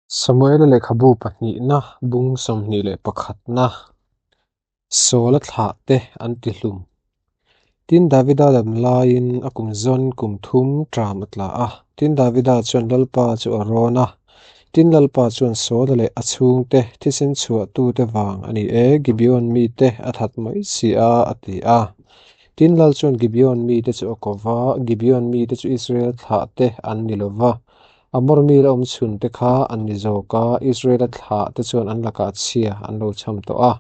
Samuela lehkhabu pahnihna bung 21na Sawla thlah te an ti hlum. Tin, Davida dam laiin a kum zawn kum thum ṭam a tla a. Tin, Davida chuan Lalpa chu a rawn a. Tin, Lalpa chuan Sawla leh a chhungte thisen chhuahtute vang a ni e, Gibeon mite a that mai si a, a ti a. Tin, Lal chuan Gibeon mite chu a ko va, Gibeon mite chu Israel thlahte an ni lo va. Amor mi la awm chhun te kha an ni zawk a, Israela thlah te chuan an lakah chhia an lo cham tawh a.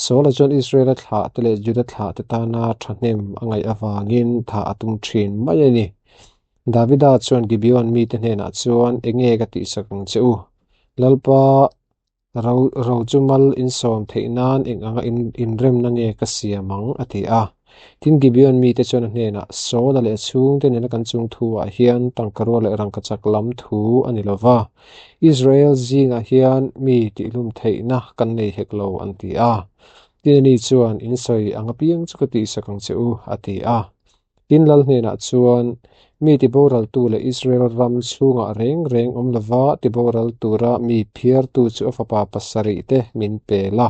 Saula chuan Israela thlah te leh Juda thlah te tana thahnem a ngaih avangin thah a tum thin mai a ni. Davida chuan Gibeon mite hnenah chuan, Enge ka tihsak ang che u? Lalpa Ro ro chu mal insawm theih nan eng anga in inremna nge ka siam ang? a ti a. Tin, Gibeon mite chuan a hnenah, Sawla leh a chhungte nena kan chung thuah hian tangkarua leh rangkachak lam thu a ni lo va, Israel zingah hian mi tihlum theihna kan nei hek lo, an ti a. Tin, ani chuan, In sawi ang apiang chu ka tihsak ang che u, a ti a. Tin, Lal hnenah chuan, Mi tiboraltu leh Israel ram chhungah reng reng awm lova tiboral tura mi phiartu chu a fapa pasarih te min pe la.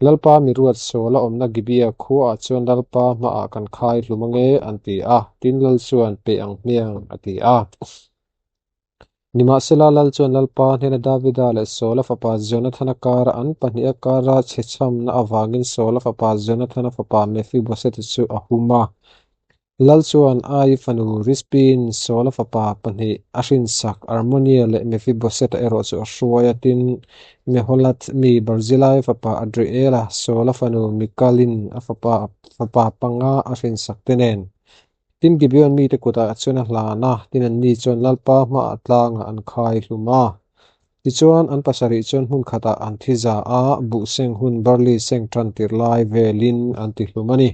Lalpa mi ruat Saula awmna Gibeah khuaah chuan Lalpa hmaah kan khai hlum ange, an ti a. Tin, Lal chuan, Pe ang hmiang, a ti a. Nimahsela, Lal chuan Lalpa hnena Davida leh Saula fapa Jonathana kara an pahniha kara chhechhamna avangin Saula fapa Jonathana fapa Mephibosetha chu a hum a. Lal chuan Ai fanu Rizpi'n Saula fapa pahnih a hrinsak Armonia leh Mephibosetha erawh chu a hruai a, tin, Meholath mi Barzilai fapa Adriela, Saula fanu Mikalin a fapa fapa panga a hrinsak te nen. Tin, Gibeon mite kutah chuan a hlan a, tin anni chuan Lalpa hmaah tlangah an khai hlum a. Tichuan, an pasarih chuan hmun khatah an thi za a, buh seng hun barley seng tan tir lai velin an ti hlum a ni.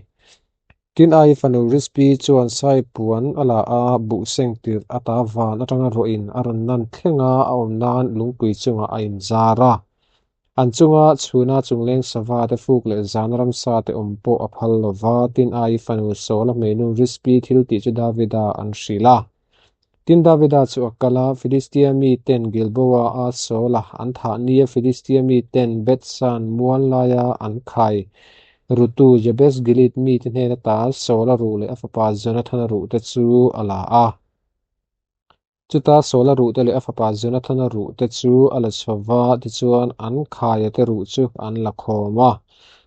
Tin, Ai fanu Rizpi chuan sai puan a la a, buh seng tirh ata van atanga rawhin a rawn nan thleng a, a awm nan lungpui chungah a inzar a. An chunga chhuna chungleng sava te fuk leh zan ramsa te awm pawh a phal lo va, tin Ai fanu Saula hmeinu Rizpi thil tih chu Davida an hrilh a. Tin Davida chu a kal a, Filistia mi ten Gilboa a Saula an thah nia Filistia mi ten Bethsan mual laia an khai rutu Jabesh Gilead mite hnen ata Saula ruh leh a fapa Jonathana ruh te chu a la a. Chuta Saula ruhte leh a fapa Jonathana ruhte chu a la chho va, tichuan an khaia te ruh chu an la khawm a.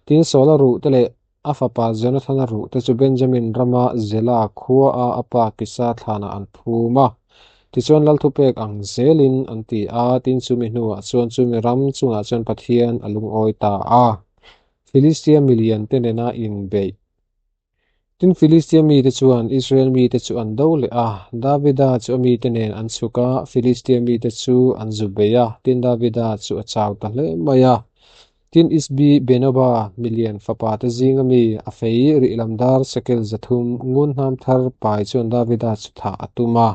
Tin, Saula ruhte leh a fapa Jonathana ruhte chu Benjamin rama Zela khuaa a pa Kisa thlanah an phum a. Tichuan Lalthupek ang zelin an ti a, tin chumi hnuah chuan chumi ram chungah chuan Pathian a lungawi ta a. Filistia milian te nena inbeih. Tin, Filistia mite chuan Israel mite chu an do leh a, Davida chu a mite nen an chhuk a, Filistia mite chu an zu bei a, tin, Davida chu a chau ta hle mai a. Tin, Isbi Benoba milian fapate zinga mi a fei rihlam dar sekel 300 ngun hnam thar pai chuan Davida chu thah a tum a.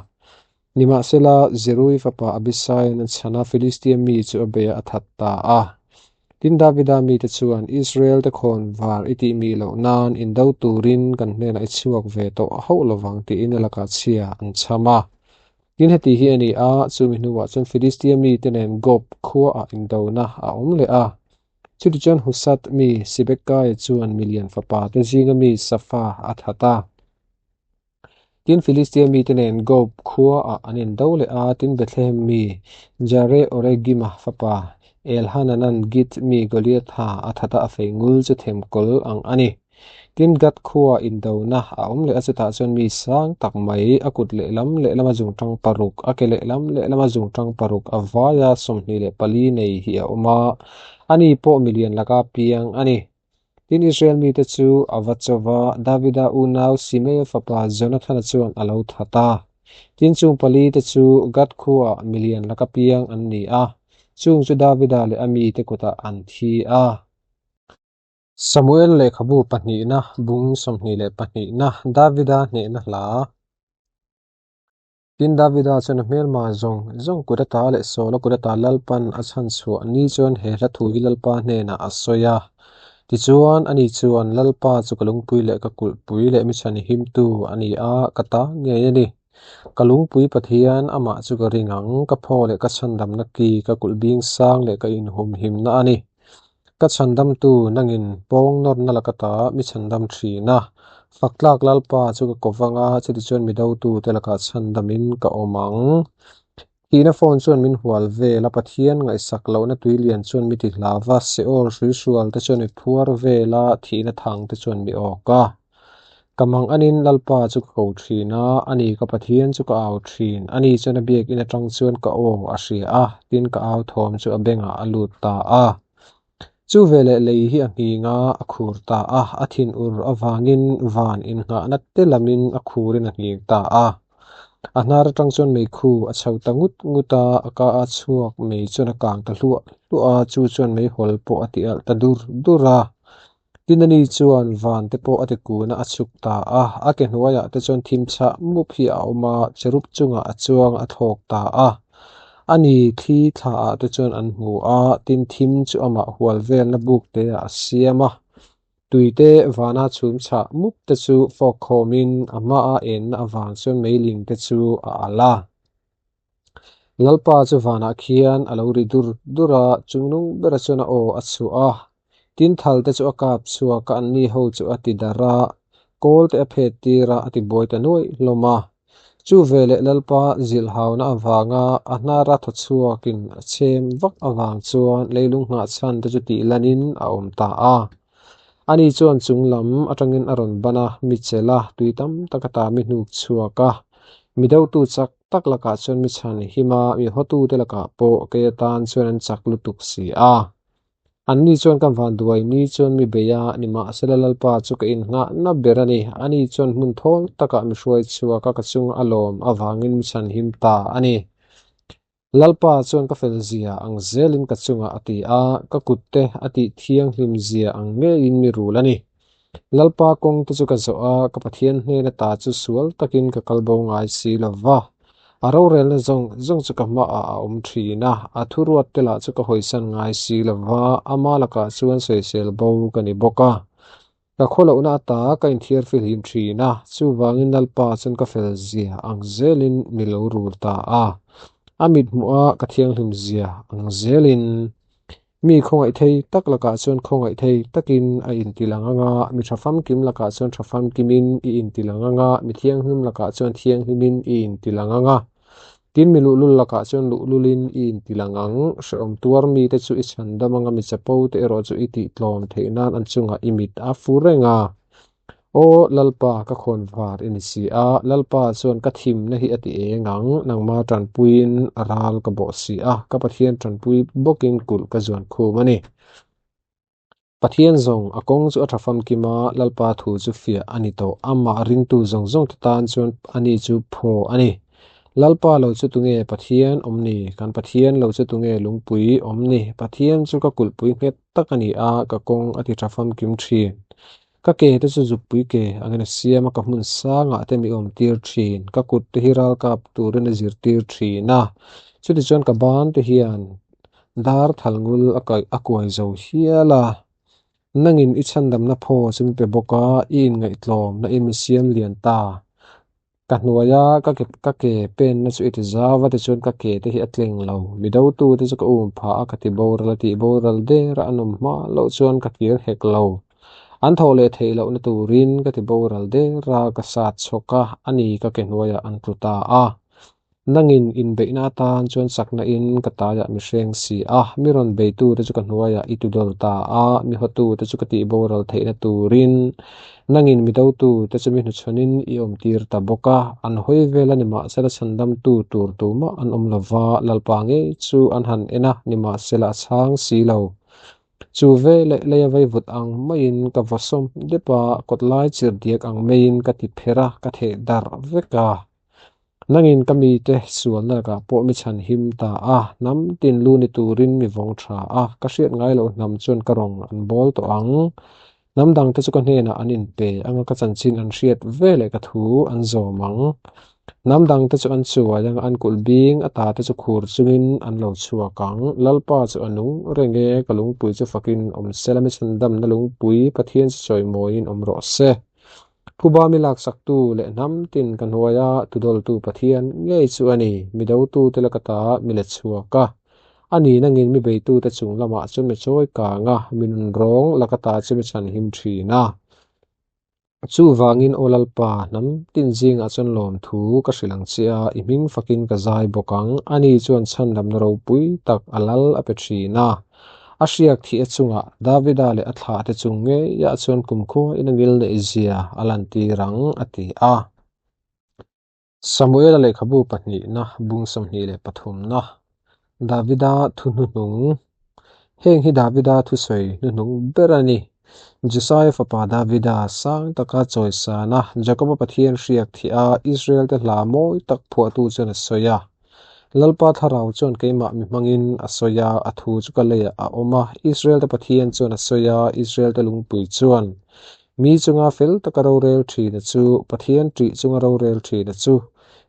Nimahsela, Zerui fapa Abisai'n a chhan a, Filistia mi chu a bei a, a that ta a. Tin, Davida mite chuan, Israel te khawn var i tih mi loh nan indo turin kan hnenah i chhuak ve tawh hauh lovang tiin a lakah chhia an chham a. Tin, heti hi a ni a, chumi hnuah chuan Filistia mite nen Gob khuaah indona a awm leh a. Chutichuan Husat mi Sibekai chuan milian fapa te zinga mi Safa a that a. Tin, Filistia mite nen Gob khuaah an indo leh a, tin Bethlehem mi Jare-Oregima fapa Elhananan Git mi Goliatha a that a, a fei ngul chu them kawl ang a ni. Tin, Gath khuaah indona a awm leh a, chutah chuan mi sang tak mai, a kut lehlam lehlama zungtang paruk, a ke lehlam lehlama zungtang paruk a vaia 24 nei hi a awm a, ani pawh milian laka piang a ni. Tin, Israel mite chu a va cho va, Davida unau Simeia fapa Jonathana chuan a lo that a. Tin, chung pali te chu Gath khuaah milian laka piang an ni a, chung chu Davida leh a mite kutah an thi a. Samuel lehkhabu pahnihna bung 22na Davida hnehna hla. Tin, Davida chuan a hmelma zawng zawng kut ata leh Saula kut ata Lalpan a chhan chhuah ni chuan he hla thu hi Lalpa hnenah a sawi a. Tichuan, ani chuan, Lalpa chu ka lungpui leh ka kulhpui leh mi chhan himtu a ni a, ka ta ngei a ni. Ka lungpui Pathian, amah chu ka ring ang, ka phaw leh ka chhandamna ki, ka kulh bing sang leh ka inhumhimna a ni. Ka chhandamtu, nangin pawng nawrna laka ta mi chhandam thin a. Fak tlak Lalpa chu ka ko vang a, chutichuan mi dotute lakah chhandamin ka awm ang. Thihna phone chuan min hual vel a, Pathian ngaihsak lohna tuilian chuan mi ti hlau va, Seol hruihrual te chuan mi phuar vel a, thihna thang te chuan mi awk a. Ka mang anin Lalpa chu ka ko thin a, ani ka Pathian chu ka au thin. Ani chuan a biakinn atang chuan ka aw a hria a, tin ka au thawm chu a bengah a lut ta a. Chu veleh lei hi a nghing a, a khur ta a, a thinur avangin van innghahna te lamin a khurin a nghing ta a. A hnar atang chuan meikhu a chho ta ngut ngut a, a ka a chhuak mei chuan a kang ta hluah hluah a, chu chuan meihawl pawh a ti alh ta dur dur a. Tin ani chuan van te pawh a ti kun a, a chhuk ta a, a ke hnuaiah te chuan thim chhah mup hi a awm a, cherub chungah a chuang a thlawk ta a. Ani thli thlaah te chuan an hmu a, tin thim chu amah hual velna buk te ah a siam a. Tuite vana chhum chhah mup te chu fawk khawmin a hmaa enna avang chuan meiling te chu a alh a. Lalpa chu vanah khian a lo ri dur dur a, chungnung bera chuan a aw a chhuah a. Tin thal te chu a kap chhuak a, anni ho chu a ti darh a, kawl te a phet tir a, a ti buai ta nuaih hlawm a. Chu veleh Lalpa zilhhauna avanga a hnara thaw chhuakin a chhem vak avang chuan leilung nghah chhan te chu tih lanin a awm ta a. Ani chuan chung lam atangin a rawn ban a, mi chelh a, tui tam tak ata mi hnuk chhuak a. Mi dotu chak tak lakah chuan mi chhan him a, mi hawtute lakah pawh kei atan chuan an chak lutuk si a. Anni chuan ka vanduai ni chuan mi bei a, nimahsela Lalpa chu ka innghahna ber a ni. Ani chuan hmun thawl takah mi hruai chhuak a, ka chunga a lawm avangin mi chhan him ta a ni. Lalpa chuan ka fel zia ang zelin ka chungah a ti a, ka kutte a tih thianghlim zia ang ngeiin mi rul a ni. Lalpa kawng te chu ka zawh a, ka Pathian hnen ata chu sual takin ka kal bo ngai si lo va. A rorelna zawng zawng chu ka hmaah a awm thin a, a thuruat te lah chu ka hawisan ngai si lo va, ama lakah chuan sawisel bo ka ni bawk a. Ka khawlohna ata ka inthiar fihlim thin a, chuvangin Lalpa chuan ka fel zia ang zelin mi lo rul ta a, a mithmuh a ka thianghlim zia ang zelin. Mi khawngaih thei tak lakah chuan khawngaih thei takin a intilang ang a, mi tha famkim lakah chuan tha famkimin i intilang ang a, mi thianghlim lakah chuan thianghlimin i intilang ang a. Tin, mi luhlul lakah chuan luhlulin i intilang ang. Hrehawm tuar mite chu i chhandam ang a, mi chapo te erawh chu i tihtlawm theih nan an chungah i mit a fu reng a. Aw Lalpa, ka khawn var i ni si a, Lalpa chuan ka thimna hi a ti eng ang, nangma tanpuiin a ral ka bawh si a, ka Pathian tanpui bawkin kulh ka zuan khum a ni. Pathian zawng, a kawng chu a tha famkim a, Lalpa thu chu fiah a ni tawh, amah ringtu zawng zawngte tan chuan ani chu phaw a ni. Lalpa lo chu tunge Pathian awm ni? Kan Pathian lo chu tunge lungpui awm ni? Pathian chu ka kulhpui nghet tak a ni a, ka kawng a ti tha famkim thin. Ka ke te chu zukpui ke angin a siam a, ka hmun sangah te mi awm tir thin. Ka kut te hi ralkap turin a zirtir thin a, chutichuan ka ban te hian dar thalngul a kaih a kuai zo hial a. Nangin i chhandamna phaw chu mi pe bawk a, i inngaihtlawmna i mi siam lian ta. Ka hnuaia ka ke ka ke penna chu i ti zau a, tichuan ka ke te hi a tleng lo. Mi dotu te chu ka um phah a, ka ti boral a tih boral der a, an awm hma loh chuan ka kir hek lo. An thawh leh theih lohna turin ka ti boral der a, ka sat chhawk a, ani ka ke hnuaiah an tlu ta a. Nangin inbeihna atan chuan chakna in ka taiah mi hreng si a, mi rawn beitu te chu ka hnuaiah i tudawl ta a, mi hawtu te chu ka tih boral theihna turin nangin mi dotu te chu mi hnuchhawnin i awmtir ta bawk a, an hawi vel a nimahsela chhandamtu tur tumah an awm lova, Lalpa ngei chu an han en a, nimahsela a chhang si lo. Chu veleh leia vaivut ang maiin ka vaw sawm dep a, kawtlai chirhdiak ang maiin ka ti pherh a, ka theh darh vek a. Nangin ka mite sualna lakah pawh mi chhan him ta a, hnam tin lu ni turin mi vawng tha a, ka hriat ngai loh hnam chuan ka rawng an bawl tawh ang. Hnam dangte chu ka hnenah an inpe anga ka chanchin an hriat veleh ka thu an zawm ang. Hnam dangte chu an chuai anga an kulh bing a tate chu khur chungin an lo chhuak ang. Lalpa chu a nung reng e, ka lungpui chu fakin awm sela mi chhandamna lungpui Pathian chu chawimawiin awm rawh se. Phuba mi laksaktu leh hnam tin ka hnuaia tudawltu Pathian ngei chu a ni, mi dotute laka ta mi let chhuak a. A ni nangin mi beitute chung lamah chuan mi chawi kang a, mi nunrawng laka ta chu mi chhanhim thin a. Chuvangin Aw Lalpa, hnam tin zingah chuan lawmthu ka hrilh ang che a, i hming fakin ka zai bawk ang. Ani chuan chhandamna ropui tak a lal a pe thin a. A hriak thih a chungah Davida leh a thlahte chung ngeiah chuan kumkhua in a ngil neih zia a lantir ang, a ti a. Samuela lehkhabu pahnihna bung 23na Davida thu hnuhnung Heng hi Davida thusawi hnuhnung ber a ni. Jesaia fapa Davida sang taka chawisana Jakoba Pathian hriak thih a Israel te hla mawi tak phuahtu chuan a sawi a. Lalpa thlarau chuan keimah mi hmangin a sawi a, a thu chu ka leiah a awm a. Israel te Pathian chuan a sawi a, Israel te lungpui chuan mi chunga fel taka rorel thina chu, Pathian ṭih chunga rorel thina chu,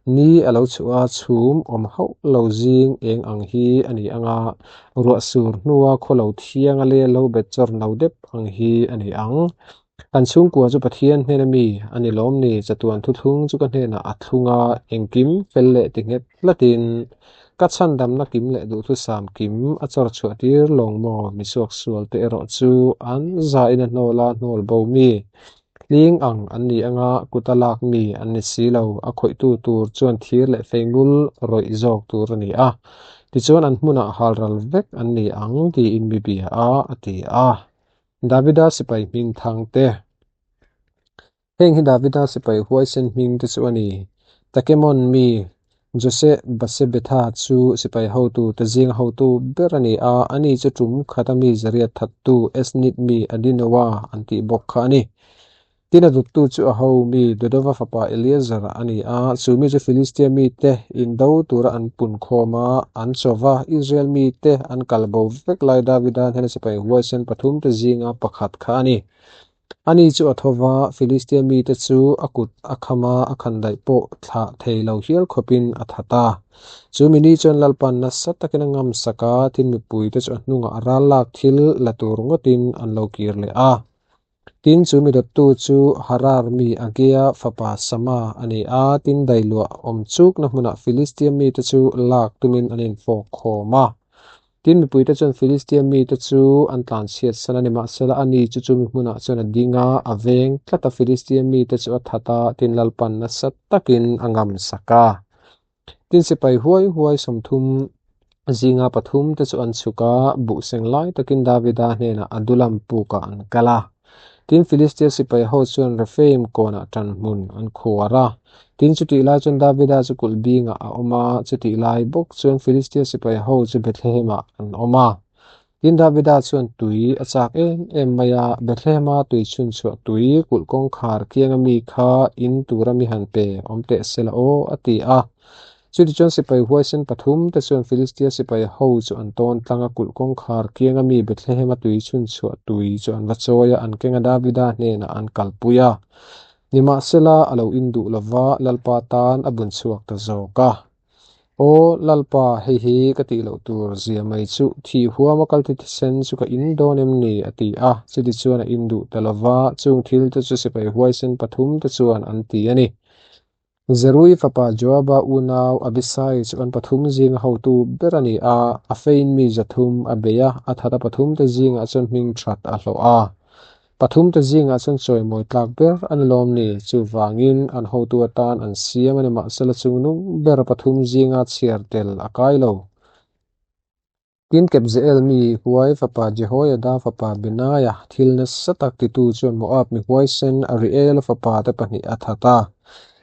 ni a lo chhuah a, chhum awm hauh lo zing eng ang hi a ni ang a, ruah sur hnua khaw lo thianga leh lo bet chawr no dep ang hi a ni ang. Kan chhungkua chu Pathian hnena mi a ni lawm ni? Chatuan thuthlung chu ka hnenah a thlung a, engkim fel leh ti nghet tlatin ka chhandamna kim leh duhthusam kim a chawr chhuah tir lawng maw? Mi suaksual te erawh chu an zain a hnawl a hnawl bo mi hling ang an ni anga kut a lak mi an ni si lo. A khawihtu tur chuan thir leh feingul rawih zawk tur a ni a, tichuan an hmunah halral vek an ni ang tiin mi bia a, a ti a. Davida sipai hming thang te. Heng hi Davida sipai huaisen hming te chu a ni. Takemon mi Jose Basebetha chu sipai hotu te zinga hotu ber a ni a, ani chu tum khata mi zariat thattu Esnit mi Adinoa an tih bawk kha a ni. Tin a duttu chu a ho mi Dodova fapa Eleazar a ni a, chu mi chu Filistia mite indo tura an pun khawm a, an chaw va, Israel mite an kal bo vek lai Davida hnena sipai huaisen pathum te zinga pakhat kha a ni. Ani chu a tho va, Filistia mite chu a kut a kham a, a khandaih pawh thlah thei lo hial khawpin a that a. Chu mi ni chuan Lalpan nasa takin a ngamsak a, tin mipuite chu a hnungah a ral lak thil la tur ngawtin an lo kir leh a. Tin, chu mi dawttu chu Harar mi Agea fapa Sama a ni a, tin dailuah awm chukna hmunah Filistia mite chu lak tumin an infawk khawm a. Tin, mipuite chuan Filistia mite chu an tlanchhiat san a ni, mahsela ani chu chumi hmunah chuan a ding a, a veng tlat a, Filistia mite chu a that a, tin Lalpan nasa takin a ngamsak a. Tin sipai huai huai 30 zinga pathum te chu an chhuk a, buh seng lai takin Davida hnenah Adulam pukah an kal a. Tin Filistia sipai ho chuan Rephaim kawnah ṭan hmun an khuar a. Tin chutih lai chuan Davida chu kulh bingah a awm a, chutih lai bawk chuan Filistia sipai ho chu Bethlehem-ah an awm a. Tin Davida chuan tui a chak em em mai a, Bethlehem-a tui chhunchhuah tui kulh kawngkhar kianga mi kha in tura mi han pe awm teh se la aw, a ti a. Chutichuan sipai huaisen pathum te chuan Filistia sipai ho chu an tawn tlang a, kulh kawngkhar kianga mi Bethlehem-a tui chhunchhuah tui chu an va chawi a, an keng a Davida hnenah an kalpui a. Nimahsela, a lo induh lova Lalpa tan a bun chhuak ta zawk a. Aw Lalpa, hei hi ka tih loh tur zia mai chu, thih huama kal ti thisen chu ka in dawn em ni? a ti a. Chuti chuan a in duh ta lo va, chung thil te chu sipai huaisen pathum te chuan an ti a ni. Zerui fapa Joaba unau Abisai chu an pathum zinga hotu ber a ni a, a fein mi 300 a bei a, a that a pathum te zingah chuan hming that a hlawh a. Pathum te zingah chuan chawimawi tlak ber an lawm ni, chuvangin an hotu atan an siam a ni mahsela chungnung ber pathum zinga chhiar tel a kai lo. Tin Kepzeel mi Huai fapa Jehoiada fapa Benaia thil nasa tak titu chuan Moab mi huaisen Ariel fapa te pahnih a that a.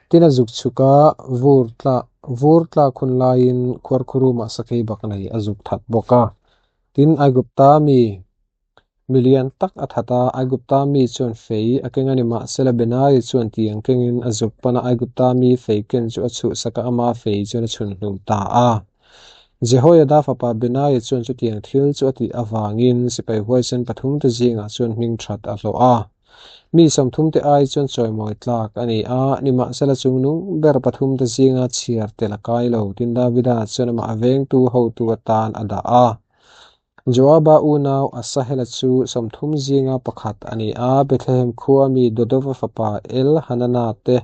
Tin a zuk chhuk a, vur tla vur tlak hun laiin khuarkhurumah sakei bak nei a zuk that bawk a. Tin Aigupta mi Mi lian tak a that a, Aigupta mi chuan fei a keng a ni. Mahsela Benaiah chuan tiang kengin a zuk pan a, Aigupta mi fei ken chu a chhuhsak a, ama fei chuan a chhun hlum ta a. Jehoiada fapa Benaiah chuan chutiang thil chu a tih avangin sipai huaisen pathumte zingah chuan hming that a hlawh a. Mi 30te ai chuan chawimawi tlak a ni a, nimahsela chungnung ber pathumte zinga chhiar tel a kai lo. Tin Davida chuan amah a vengtu hotu atan a dah a. Joaba unau Asahela chu 30 zinga pakhat a ni a, Bethlehem khua mi Dodova fapa Elhanana te,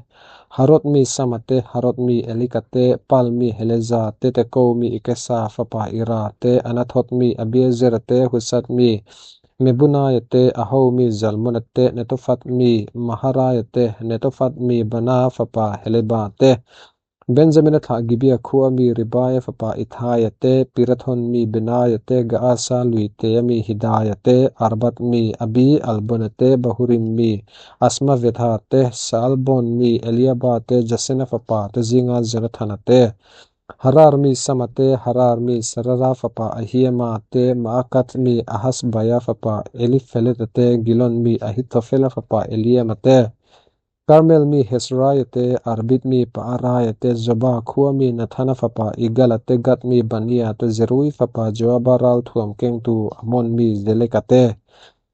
Harod mi Sama te, Harod mi Elika te, Pal mi Heleza te, Teko mi Ikesa fapa Ira te, Anathoth mi Abiezera te, Husat mi Mebunaia te, Aho mi Zalmona te, Netophat mi Maharaia te, Netophat mi Bana fapa Heleba te, Benjamina thlah Gibea khua mi Ribaia fapa Ithaia te, Pirathon mi Benaia te, Gaasa luitea mi Hidaia te, Arbat mi Abi Albona te, Bahurim mi Asmavetha te, Saalbon mi Eliaba te, Jasena fapa te zinga Jonathana te, Harar mi Sama te, Harar mi Sarara fapa Ahiama te, Maakath mi Ahasbaia fapa Elifeleta te, Gilon mi Ahithofela fapa Eliama te, Karmel mi Hezraia te, Arbit mi Paaraia te, Zoba khua mi Nathana fapa Igala te, Gad mi Bania te, Zerui fapa Joaba ralthuam kengtu Amon mi Zeleka te,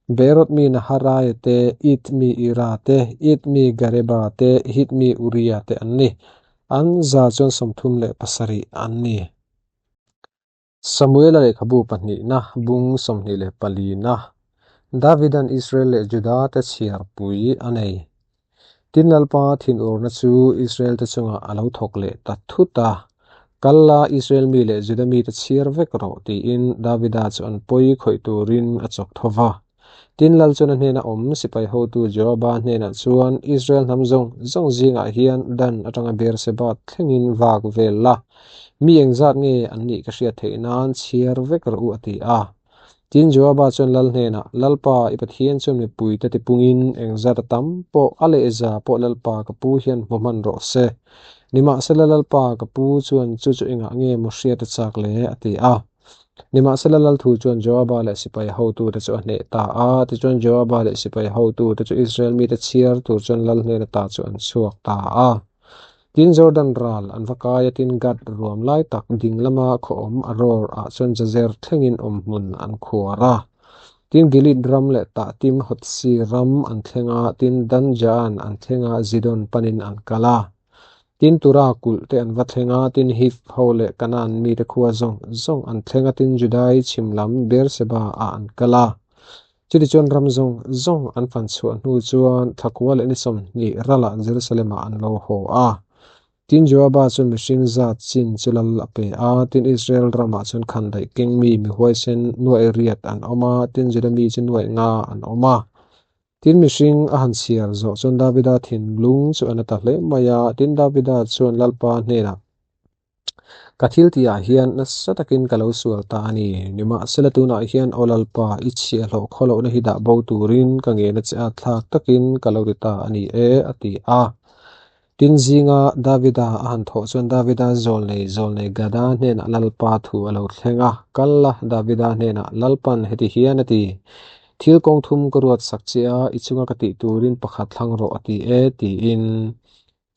Beeroth mi Naharaia te, It mi Ira te, It mi Gareba te, Hit mi Uria te an ni. An za chuan 37 an ni. Samuela lehkhabu pahnihna, bung 24na, Davidan Israel leh Juda te chhiarpui a nei. Tin Lalpa thinurna chu Israel te chungah a lo thawk leh ta thut a, Kal la, Israel mi leh Juda mite chhiar vek rawh, tiin Davida chu an pawi khawih turin a chawk tho va. Tin Lal chuan a hnena awm sipai hotu Joaba hnenah chuan, Israel hnam zawng zawng zingah hian Dan atanga Beerseba thlengin vak vel la, mi engzat nge an nih ka hriat theih nan chhiar vek rawh u, a ti a. Tin Joaba chuan Lal hnenah, Lalpa, i Pathian chuan mipuite tipungin engzat a tam pawh a lehza pawh Lalpa ka pu hian hmu hman rawh se. Nimahsela Lalpa ka pu chuan chu chu engah nge maw hriat a chak le? a ti a. Nimahsela Lal thu chuan Joaba leh sipai hotute chu a hneh ta a. Tichuan Joaba leh sipai hotute chu Israel mite chhiar tur chuan Lal hnen ata chu an chhuak ta a. Tin Jordan ral an va kai a, tin Gad ruam lai tak ding lama khaw awm Aror ah chuan Jazer thlengin awm hmun an khuar a. Tin Gilead ram leh Tahtim Hotsi ram an thleng a, tin Dan Jaan an thleng a, Zidon panin an kal a. Tin Tura kulh te an va thleng a, tin Hiv ho leh Kanaan mite khua zawng zawng an thleng a, tin Judai chhim lam Beerseba ah an kal a. Chutichuan ram zawng zawng an fan chhuah hnu chuan thlakua leh ni 20 ralah Jerusalem-ah an lo haw a. Tin Joaba chuan mihring zat chin chu lal a pe a, tin Israel ramah chuan khandaih keng mi mi huaisen nuaih riat an awm a, tin Juda mi chu nuaih nga an awm a. Tin mihring a han chhiar zawh chuan Davida thinlung chu a na ta hle mai a, tin Davida chuan Lalpa hnenah, Ka thil tihah hian nasa takin ka lo sual ta a ni. Nimahsela tunah hian aw Lalpa, i chhiahhlawh khawlohna hi dah bo turin ka ngena che a thlak takin ka lo ti ta a ni e, a ti a. Tin zinga Davida a han thawh chuan Davida zawlnei zawlnei Gada hnenah Lalpa thu a lo thleng a, Kal la, Davida hnenah Lalpan heti hian a ti, Thil kawng thum ka ruat sak che a, i chunga ka tih turin pakhat thlang rawh a ti e, tiin.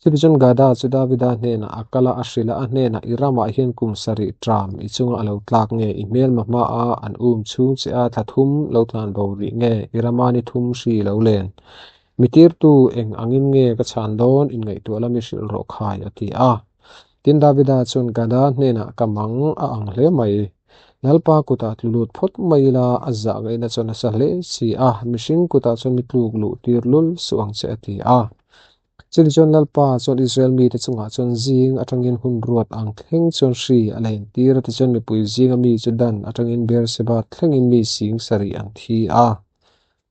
Chutichuan Gada chu Davida hnenah a kal a, a hrilh a, a hnenah, I ramah hian kum sarih ṭam i chunga a lo tlak nge? I hmelma hmaa an um chhung che a thla thum lo tlan bo rih nge? I rama ni thum hri lo len? Mi tirtu eng angin nge ka chhan dawn? Inngaihtuah la mi hrilh rawh khai, a ti a. Tin Davida chuan Gada hnenah, Ka mang a ang hle mai. Lalpa kutah tlu lut phawt mai ila, a zah ngaihna chuan a sa hle si a, mihring kutah chuan mi tluk luh tir lul suh ang che, a ti a. Chutichuan Lalpa chuan Israel mite chungah chuan zing atangin hun ruat ang thleng chuan hri a la entir a, tichuan mipui zinga mi chu Dan atangin Beerseba thlengin mi sing sarih an thi a.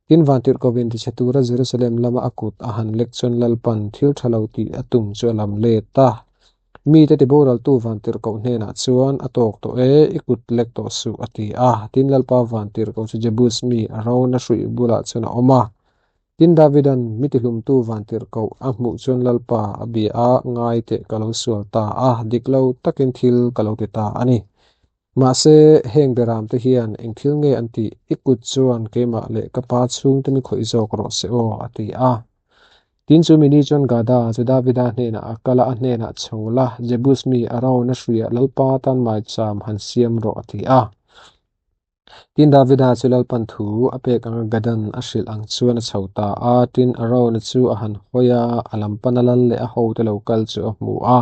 Tin vantirhkovin tichhe tura Jerusalem lama a kut a han lek chuan Lalpan thil tha lo tih a tum chu a lam let a. Mite tiboraltu vantirhkoh hnenah chuan a tawk tawh e, i kut lek tawh suh a ti a. Tin Lalpa vantirhkoh chu Jebus mi Arauna hruih bulah chuan a awm a. Tin Davidan mi tihlumtu vantirhkoh a hmuh chuan Lalpa a bia a, ngai teh ka lo sual ta a, dik lo takin thil ka lo ti ta a ni. Mahse, heng beramte hian eng thil nge an tih? I kut chuan keimah leh ka pa chhungte mi khawih zawk rawh se aw, a ti a. Tin chu mini chuan Gada chu Davida hnenah a kal a, a hnenah chho la, Jebus mi Arauna hruiah Lalpa tan maicham han siam rawh, a ti a. Tin Davida chu Lalpan thu a pek anga Gadan a hrilh ang chuan a chho ta a, tin Arauna chu a han hawi a, a lam pana lal leh a hote lo kal chu a hmu a.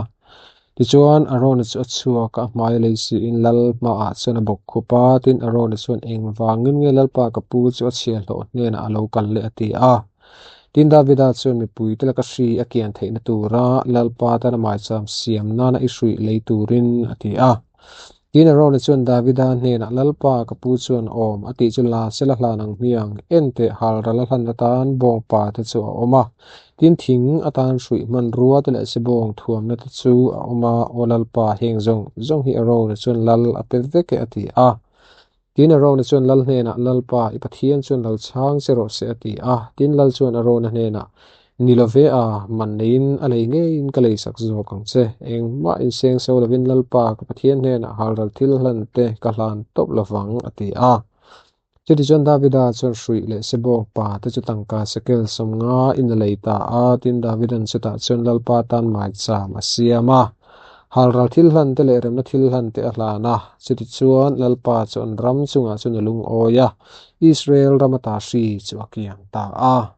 Tichuan, Arona chu a chhuak a, a hmai a lei siin lal hmaah chuan a bawk khup a. Tin, Arona chuan, Engvangin nge Lalpa ka pu chu a chhiahhlawh hnenah a lo kal leh? a ti a. Tin, Davida chuan mipuite laka hri a kian theihna tura Lalpa tana maicham siam nana i hruih lei turin a ti a. Tin, Arona chuan Davida hnenah, Lalpa, ka pu chuan awm a tih chu la sela hlan ang hmiang, en teh halral a hlan atan bawngpa te chu a awm a. Tin, thing atan hruih hmanrua te leh sebawng thuamna te chu a awm a, Aw Lalpa, heng zawng zawng hi Arona chuan lal a pe vek e a ti a. Tin, Arona chuan lal hnenah, Lalpa, i Pathian chuan lo chhang che rawh se, a ti a. Tin, lal chuan Arona hnenah, Ni lo ve a, man neiin a lei ngeiin ka leisak zawk ang che. Engmah inseng so lovin Lalpa, ka Pathian hnenah halral thil hlan te ka hlan tawp lo vang, a ti a. Chutichuan Davida chuan hruih leh sebawng pa te chu tangka sekel 50 in a lei ta a, tin Davidan chutah chuan Lalpa tan maicham a siam a. Halral thil hlan te leh remna thil hlan te a hlan a, chutichuan Lalpa chu an ram chungah chuan a lungawi a, Israel ram ata hri chu a kiang ta a.